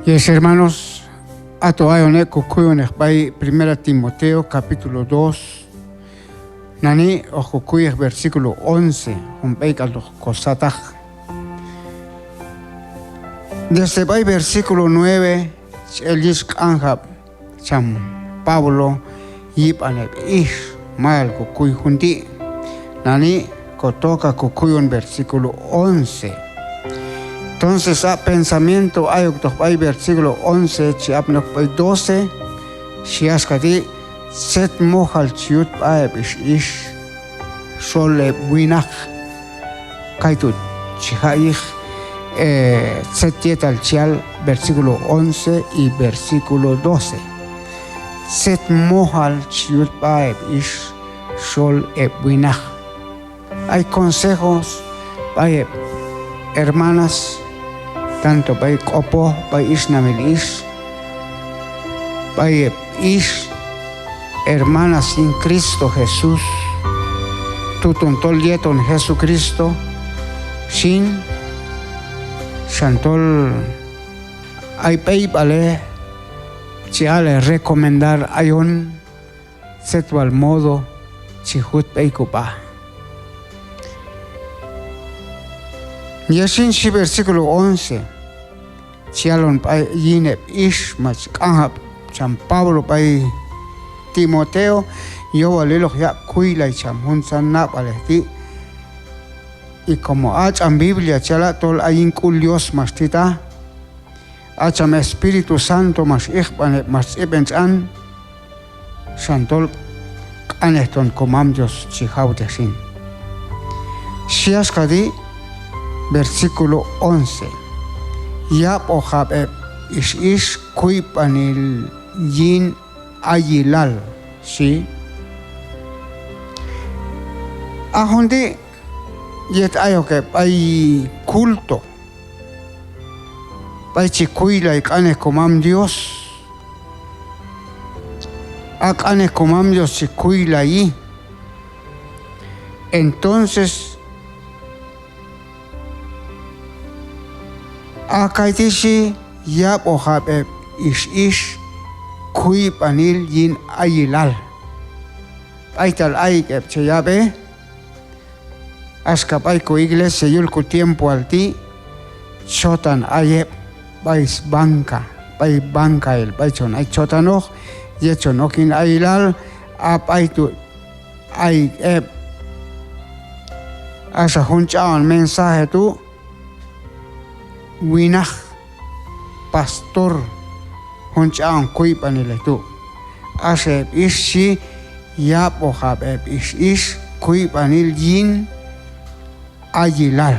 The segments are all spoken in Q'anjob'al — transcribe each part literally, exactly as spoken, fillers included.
Yes, hermanos, ato ayon ek' kokuyonej b'ay Primera Timoteo capítulo dos, nani' hoq kokuyej versículo once, jun b'eyk'al hoq kosataq. Desde b'ay versículo nueve chi el yich q'anjab' cham Pablo yib'an heb' ix, mayal kokuy jun ti'. Nani' kotoka kokuyon versículo once. Entonces a pensamiento ayoktoq b'ay versículo once chi apni ok b'ay doce, xhi axka ti': tzet mojal chi yut sb'a heb' ix ix xol heb' winaq. Kaytu' chi jaq' yij, eh, tzet yetal chi yal versículo once y versículo doce. Tzet mojal chi yut sb'a heb' ix xol heb' winaq. Ay consejos b'ay heb' hermanas, tanto b'ay q'opoj, b'ay ixnamil ix, b'ay heb' ix hermanas yin Cristo Jesús, tuton tol yet on Jesucristo xin, xan tol ay b'eyb'alej chi aq'lay recomendar ayon tzet wal modo chi jut b'ey kob'a. Yet xin xhi versículo once, chi yalon b'ay yin heb' ix, mach q'anjab' cham Pablo b'ay Timoteo, yowalil hoq yaq' kuylay cham juntzan nab'alej ti'. Y como a tx'an Biblia chi yala' tol a yin sk'ul Dios max tita, a cham Espíritu Santo max iqb'an heb', max tz'ib'en tx'an, xan tol q'anej ton komam Dios chi jawtej xin. Xhi axka ti' versículo once: Yab'ojab' heb' ix ix kuyb'anil yin ayilal, xhi. A jun ti' yet ayok heb' b'ay culto, b'ay chi kuylay q'anej komam Dios, a q'anej komam Dios chi kuylayi. Entonces a kayti' xhi: Yab'ojab' heb' ix ix kuyb'anil yin ayilal. B'aytal ayek' heb' che yab'e, axka b'ay ko iglesia yul ko tiempoal ti', chotan ay heb' b'ay sbanca, b'ay bancail b'ay chon ay chotanoq, yet chon ok yin ayilal, a b'ay tu' ayek' heb'. Axa jun ch'a'on mensaje tu', winaq, pastor, jun ch'a'on kuyb'anilej tu'. Axa heb' ix xhi: Yab'ojab' heb' ix ix kuyb'anil yin ayilal.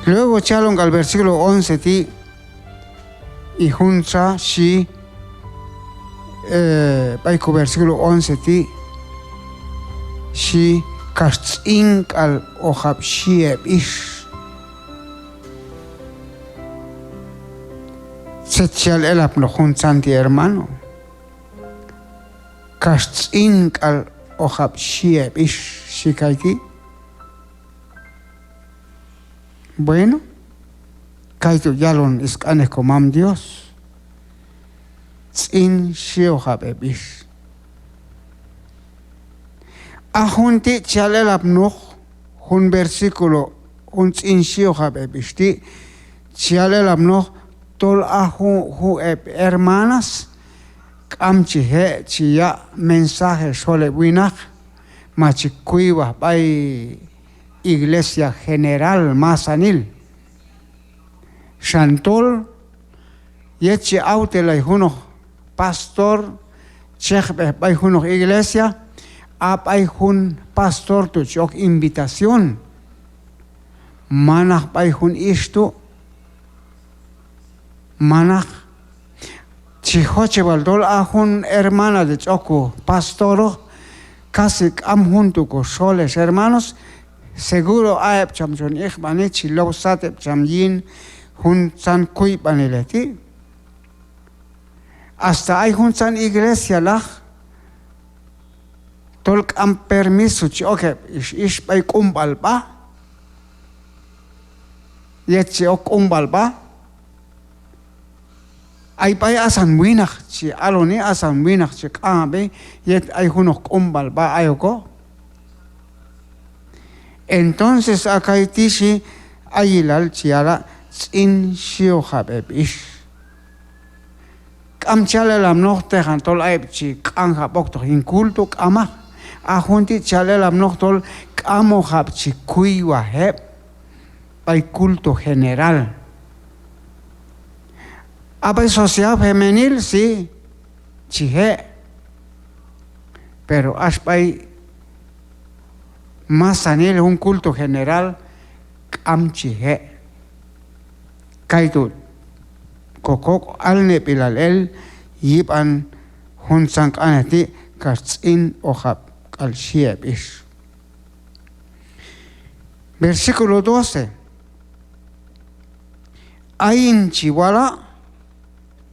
Luego chi yalon k'al versículo once ti', y junxa xhi, eh, b'ay ko versículo once ti', xhi: Kax tz'ink'al ojab' xhi heb' ix. Tzet chi yal elapnoq juntzan ti' hermano? Kax tz'ink'al ojab' xhi heb' ix, xhi kayti'. Bueno, kaytu' yalon sq'anej komam Dios: Tz'in xhi ojab' heb' ix. A jun ti' chi yal elapnoq jun versículo, jun tz'in xhi ojab' heb' ix ti', chi yal elapnoq tol a jun, jun heb' hermanas k'am chi je' chi yaq' mensaje xol heb' winaq, ma chi kuywaj b'ay iglesia general masanil. Xan tol yet chi awtelay junoq pastor chejb'ej b'ay junoq iglesia, a b'ay jun pastor tu' chi ok invitación. Manaq b'ay jun ix tu', manaq. Chi jochej wal tol a jun hermana ti' chi ok ko pastoroq, casi k'am jun tu' ko xol ex hermanos, seguro a heb' cham chon iqb'ani chi low sat heb' cham yin juntzan kuyb'anilej ti'. Hasta ay juntzan iglesia laj tol k'am permiso chi ok heb' ix ix b'ay q'umb'al b'a. yet chi ok q'umb'alb'a. Ay b'ay asan winaq chi aloni, asan winaq chi q'anjab'i yet ay junoq q'umb'alb'a ayokoq. Entonces a kayti' xhi, ayilal chi yala' tz'in xiwjab' heb' ix. K'am chi yal elapnoq teqan tol ay heb' chi q'anjab' oktoq yin culto, k'amaq. A jun ti' chi yal elapnoq tol k'amojab' chi kuywaj heb' b'ay culto general. A b'ay sociedad femenil, sí, chi je'. Pero ax b'ay masanil jun culto general k'am chi je'. Kaytu' ko kok' alneb'ilal el yib'an juntzan q'anej ti' kax tz'in ojab' k'al xhi heb' ix. Versículo doce. Ayin chi wala'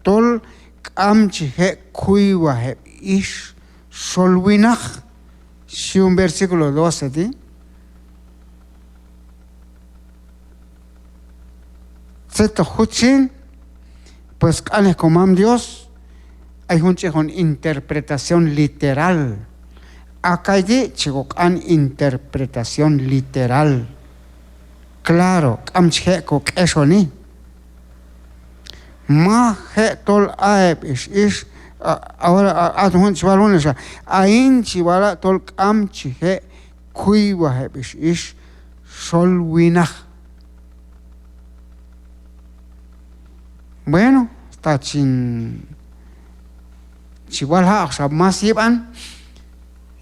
tol k'am chi je' kuywaj heb' ix xol winaq, xhi jun versículo doce ti'. Tzet hoq jut xin, pues q'anej Komam Dios, ay jun chi jun interpretación literal. A kayti' chi ko q'an interpretación literal. Claro, k'am chi je' ko k'exoni. Maj je' tol a heb' ix ix, a, ahora, a, aton jun chi wal junelxa, ayin chi wala' tol k'am chi je' kuywaj heb' ix ix xol winaq. Bueno, ta chin chi wal jab'oqxa más yib'an,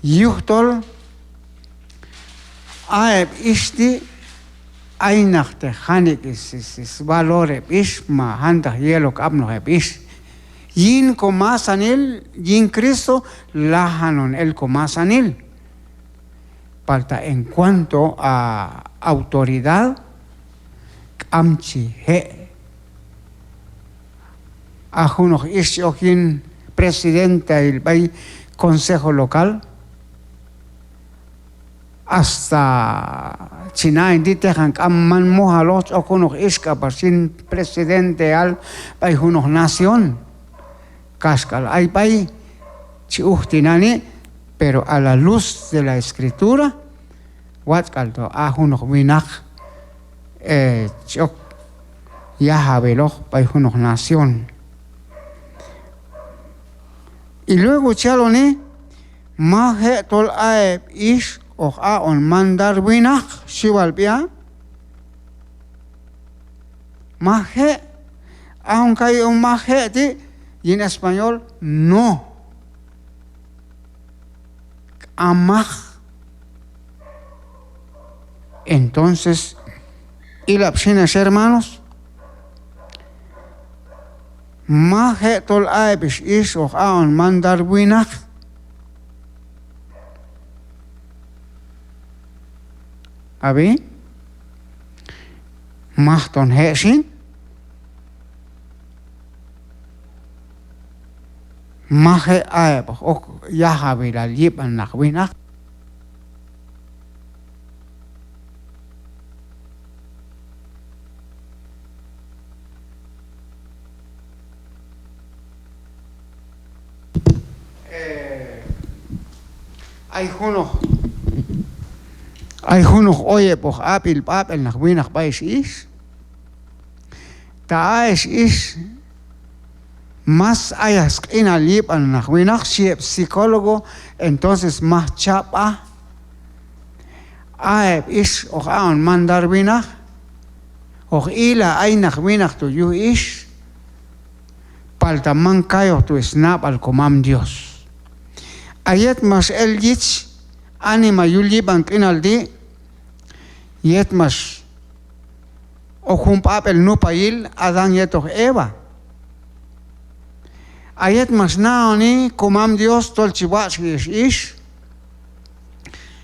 yujtol a heb' ix ti' ay naq teq janik' is, is, is valor heb' ix, ma jantaq yelok apnoq heb' ix. Yin ko masanil, yin Cristo, lajan on el ko masanil. Palta en cuanto a autoridad, k'am chi je'. A junoq ix chi ok yin presidentail b'ay consejo local, hasta chi na hin ti' teqan k'am man mojaloq chi ok junoq ix k'apax yin presidenteal b'ay junoq nación. Kaxk'al ay b'ay chi uj tinani', pero a la luz de la Escritura, watx' k'al to a junoq winaq, eh, chi ok yajawiloq b'ay junoq nación. Y luego chi yaloni, maj je' tol a heb' ix hoq aq'on mandar winaq, xhi wal b'i a'. Maj je', a jun kay jun maj je' ti', yin español, no. K'amaq. Entonces, ilab' xin ex hermanos, maj je' tol a heb' ix ix hoq aq'on mandar winaq. Ab'i, maj ton je' xin. Maj je' a heb' hoq ok yajawilal yib'an naq winaq. Eh, ay junoq, ay junoq oyeb'oq ab'il b'ab'el naq winaq b'ay ex ix. Ta a ex ix mas ayaj sq'inal yib'an naq winaq, xhi heb' psicólogo, entonces maj cha b'a a heb' ix hoq aq'on mandar winaq, hoq ila ay naq winaq tu' yuj ix, palta man kayoq tu' snab'al Komam Dios. A yet max el yich anima yul yib'an q'inal ti', yet max ok jun b'ab'el nupayil Adán yetoq Eva. A yet max naoni Komam Dios tol chi watx'ji ex ix,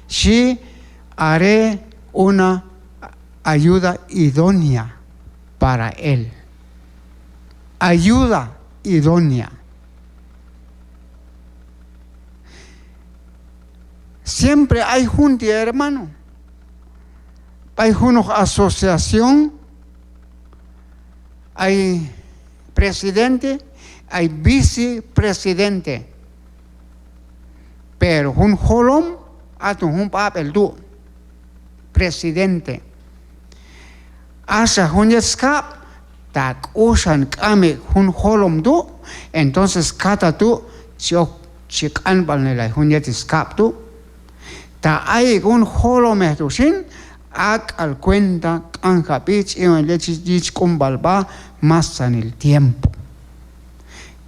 xhi: haré una ayuda idónea para él. Ayuda idónea. Siempre ay jun ti' hermano, b'ay junoq asociación, Ay presidente, ay vicepresidente. Pero jun jolom, aton jun b'ab'el tu', presidente. Axa jun yet skab', ta k'uxan k'am ek' jun jolom tu', entonces kata tu' chi ok chi q'anb'alnelay jun yet skab' tu'. Ta ay ek' jun jolomej tu' xin, ak'al cuenta q'anjab'i ch'ion yet chi yich q'umb'al b'a masanil tiempo.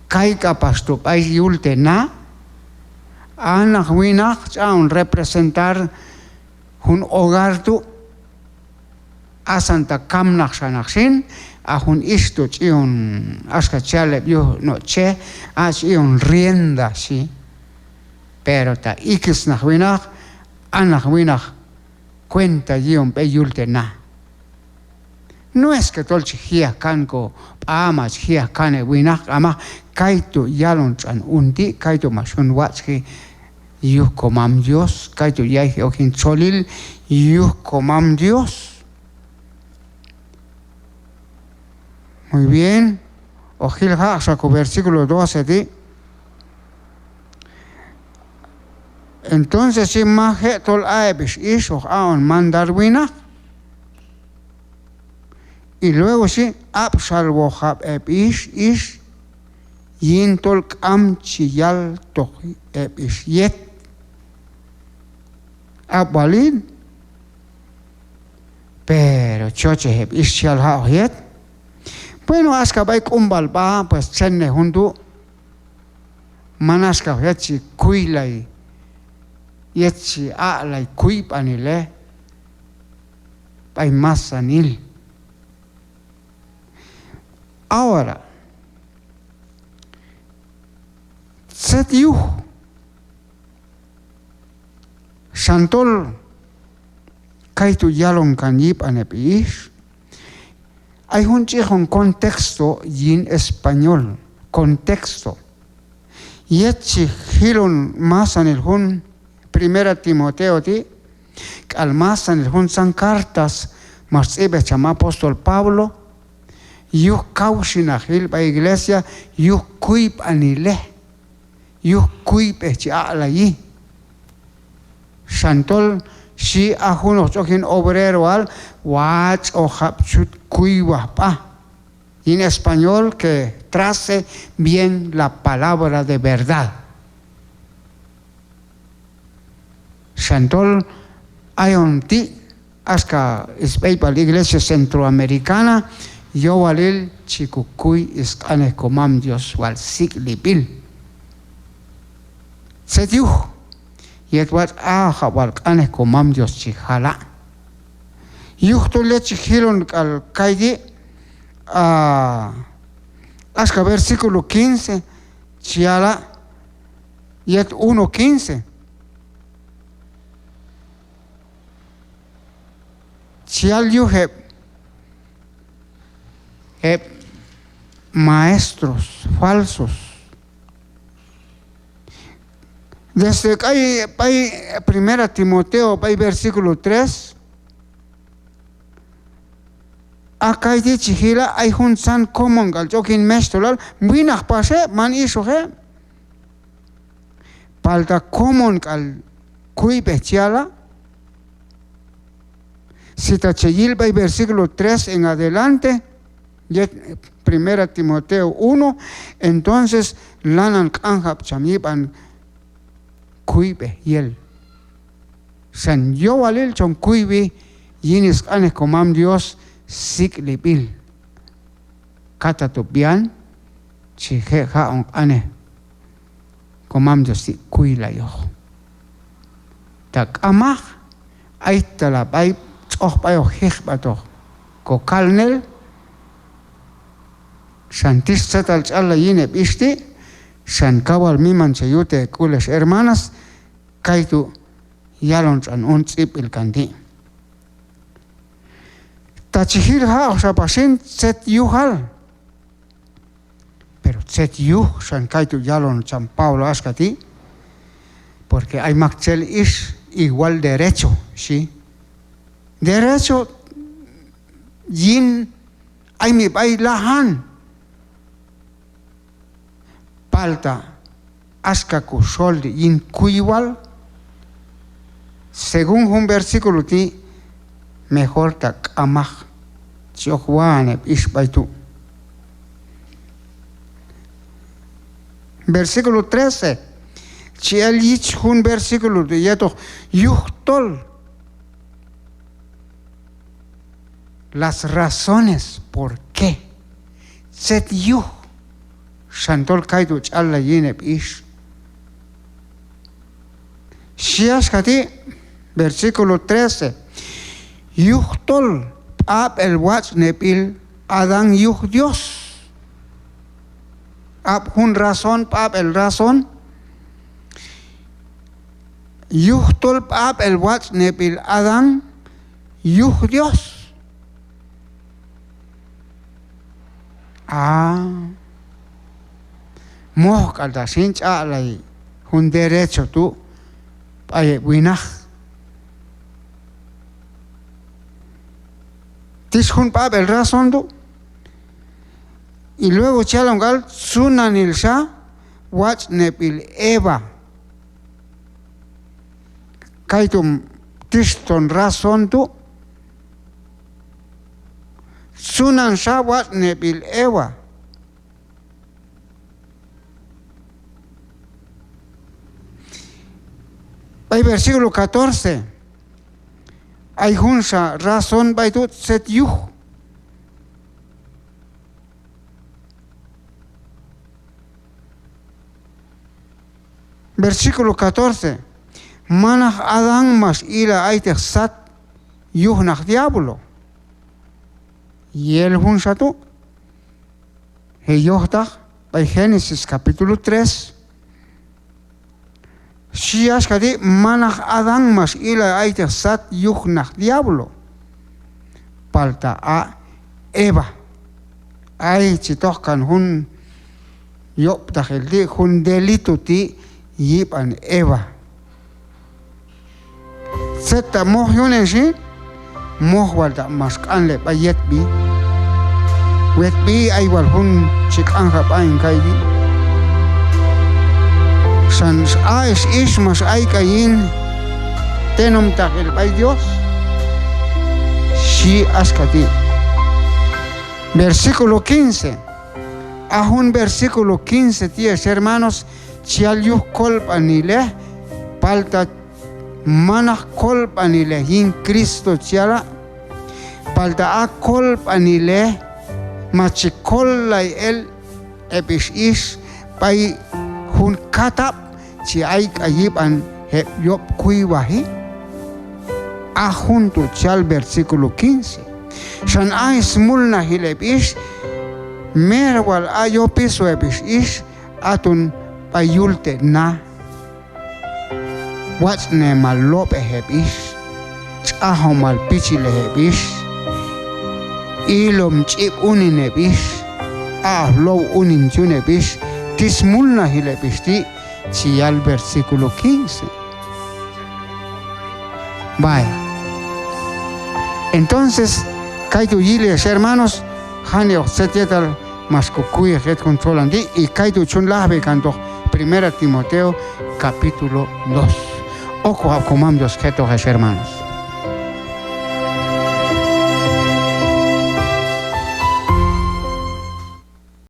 Kay k'apax tu' b'ay yul te na, a naq winaq ch'a'on representar jun hogar tu', asan ta kamnaq xa naq xin, a jun ix tu' ch'ion, axka chi yal heb' yuj no' che, a ch'ion rienda xhi. Pero ta ikis naq winaq, a naq winaq cuenta yi'on b'ey yul te na. No es que tol chi ji'aj kan ko b'a ma chi ji'aj kan heb' winaq, k'amaq, kaytu' yalon tx'an un ti', kaytu' max yun watx'ji yuj komam Dios, kaytu' yayji ok yin txolil yuj komam Dios. Muy bien. Hoq jil jab'xa ko versículo doce ti'. Entonces xhi, maj je' tol a heb' ix ix hoq aq'on mandar winaq. Y luego xhi, ab'xalwojab' heb' ix ix yin tol k'am chi yaltoq heb' ix yet. Ab'walil. Pero chochej heb' ix chi yal jab'oq yet. Bueno, axka b'ay q'umb'al b'a, pues txennej jun tu'. Man axkaoq yet chi kuylay, yet chi aq'lay kuyb'anilej b'ay masanil. Ahora, tzet yuj xan tol kaytu' yalon kan yib'an heb' ix? Ay jun ch'ijon contexto yin español, contexto. Yet chi jilon masanil jun Primera Timoteo ti', k'al masanil juntzan cartas max tz'ib'ej cham apóstol Pablo, yuj kawxinaqil b'ay iglesia, yuj kuyb'anilej, yuj kuyb'ej chi aq'layi. Xan tol xhi a junoq ch'ok yin obreroal, watx'ojab' chut kuywaj b'a. Yin español, que trace bien la palabra de verdad. Xan tol ayon ti' axka sb'eyb'al iglesia centroamericana, yowalil chi kokuy sq'anej komam Dios wal sik'lib'il. Tzet yuj? Yet watx' a jab' wal q'anej komam Dios chi jala'. Yujtol yet chi jilon k'al kayti', a, axka versículo quince chi yala', yet uno quince. Chi yal yuj heb', heb' maestros falsos. Desde k'ay b'ay Primera Timoteo b'ay versículo tres, a kayti' chi jila' ay juntzan komon k'al ch'ok yin mexhtolal, winaq pax heb', man ixoq heb'. Palta komon k'al kuyb'ej chi yala'. Si ta che yil b'ay versículo tres en adelante, yet Primera Timoteo uno, entonces lanan q'anjab' cham yib'an kuyb'ej yel. Xan yowalil chon kuywi yin sq'anej komam Dios sik'lib'il. Katatu' b'ian chi je' jaq'on q'anej komam Dios ti' kuylayoq. Ta k'amaq, ay tala' b'ay tx'oj b'ay hoq jijb'atoq kokalnel. Xan tix tzetal ch'allay yin heb' ix ti', xan kawal miman che yute k'ul ex hermanas, kaytu' yalon tx'an un tz'ib'b'il kan ti'. Ta chi jil jaq'oqxa pax xin tzet yujal. Pero tzet yuj xan kaytu' yalon cham Pablo axka ti', porque ay maktxel ix igual derecho, xhi. Derecho yin ay mi b'ay lajan. Palta axka ko xol ti' yin kuywal, según jun versículo ti', mejor ta k'amaj chi ok wahan heb' ix b'ay tu'. Versículo trece, chi el yich jun versículo ti' yetoq yujtol las razones por qué. Tzet yuj xan tol kaytu' ch'allay yin heb' ix. Xhi axka ti', versículo trece: Yujtol b'ab'el watx'neb'il Adán yuj Dios. Ab' jun razón, b'ab'el razón. Yujtol b'ab'el watx'neb'il Adán yuj Dios. Ah. Moj k'al ta' xin ch'aq'lay jun derecho tu' b'ay heb' winaq. Tix jun b'ab'el razón tu'. Y luego chi yalon k'al tzunanilxa watx'neb'il Eva. Kaytu' tix ton razón tu'. Tzunanxa watx'neb'il Eva. B'ay versículo catorce, ay junxa razón b'ay tu' tzet yuj. Versículo catorce: Manaq Adán max ilay ayteq sat yuj naq diablo. Yel junxa tu'. Heyojtaq b'ay Génesis capítulo tres. Xhi axka ti': Manaq Adán max ilay ayteq sat yuj naq diablo. Palta a Eva. Ay chi toj kan jun yob'taqil ti', jun delito ti' yib'an Eva. Tzet ta' moj yunen xin, moj wal ta' max q'anlej b'ay yetb'i. Wetb'i, ay wal jun chi q'anjab' ayin kayti'. Xan a ix ix max ayk'ay yin tenomtaqil b'ay Dios. Xhi axka ti'. Versículo quince. A jun versículo quince ti' ex hermanos, chi yal yuj kolb'anilej, palta manaq kolb'anilej yin Cristo chi yala', palta a kolb'anilej ma chi kollay el heb' ix ix b'ay jun katab' chi ayk'ay yib'an heb' yob' kuywaji. A jun tu' chi yal versículo quince. Xan a smulnajil heb' ix, mero wal a yopiso heb' ix ix, aton b'ay yul te' na. Watx'nemal lob'ej heb' ix, tx'ajomal pichilej heb' ix, ilom ch'ib' unin heb' ix, aq'oj low unin chi yun heb' ix, ti' smulnajil heb' ix ti', chi yal versículo quince. Vaya. Entonces, kaytu' yili ex hermanos, janik'oq tzet yetal max kokuyeq yet jun txolan ti', y kaytu' chun lajwi kantoq Primera Timoteo capítulo dos. Okoqab' komam Dios jetoq ex hermanos.